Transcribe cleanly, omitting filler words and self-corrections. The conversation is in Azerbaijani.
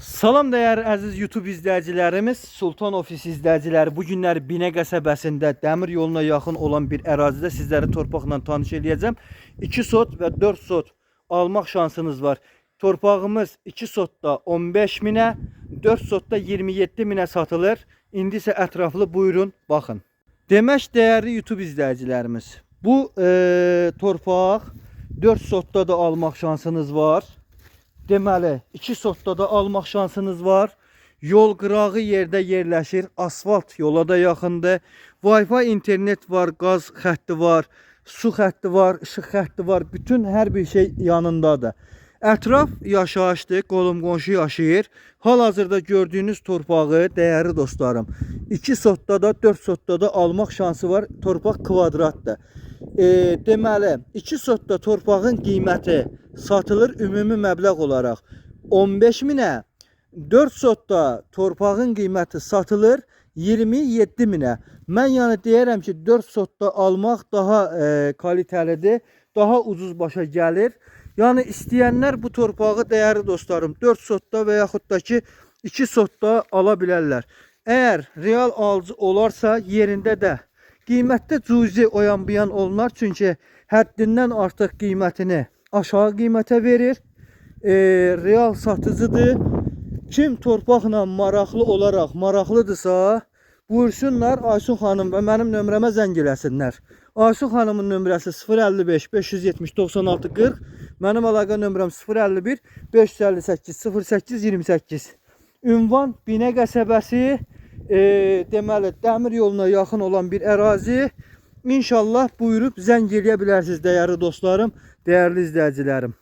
Salam dəyərli əziz YouTube izləyicilərimiz, Sultan Ofis izləyiciləri. Bu günlər Binə qəsəbəsində dəmir yoluna yaxın olan bir ərazidə sizləri torpaqla tanış eləyəcəm. 2 sot və 4 sot almaq şansınız var. Torpağımız 2 sotda 15 minə, 4 sotda 27 minə satılır. İndi isə ətraflı buyurun, baxın. Demək dəyərli YouTube izləyicilərimiz, bu torpaq 4 sotda da almaq şansınız var. Deməli, 2 sotda da almaq şansınız var. Yol qırağı yerdə yerləşir, asfalt yola da yaxındır. Wi-Fi internet var, qaz xətti var, su xətti var, işıq xətti var. Bütün hər bir şey yanındadır. Ətraf yaşayışdır, qolum-qonşu yaşayır. Hal-hazırda gördüyünüz torpağı, dəyərli dostlarım, 2 sotda da, 4 sotda da almaq şansı var. Torpaq kvadratdır. Deməli, 2 sotda torpağın qiyməti satılır ümumi məbləğ olaraq 15 minə, 4 sotda torpağın qiyməti satılır 27 minə. Mən yəni deyərəm ki, 4 sotda almaq daha kalitəlidir, daha ucuz başa gəlir. Yəni istəyənlər bu torpağı dəyərli dostlarım 4 sotda və yaxud da ki 2 sotda ala bilərlər. Əgər real alıcı olarsa yerində də qiymətdə cüzi o yan bu yan olunar. Çünki həddindən artıq qiymətini aşağı qiymətə verir. Real satıcıdır. Kim torpaqla maraqlı olaraq maraqlıdırsa, buyursunlar Aysun xanım və mənim nömrəmə zəng eləsinlər. Aysun xanımın nömrəsi 055 570 96 40. Mənim əlaqə nömrəm 051 558 08 28. Ünvan Binə qəsəbəsi, deməli dəmir yoluna yaxın olan bir ərazi. İnşallah buyurub zəng eləyə bilərsiniz dəyərli dostlarım, dəyərli izləyicilərim.